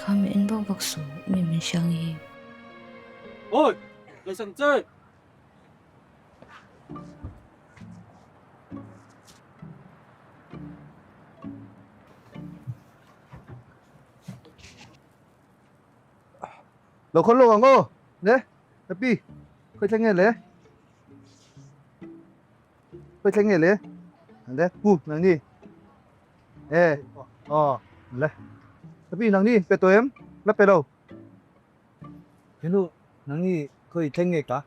Tikhan min en vak vak suh, mi min hria nge? Awi! Ngaihsak che! Lo khawn lawk ang aw, le, Happy, khawi thleng nge le? Khawi thleng nge le? Le, pu, nang ni. E, aw, le. Happy, nang ni, pe tawh em? La pe lo. Henu, nang ni, khawi thleng nge ka?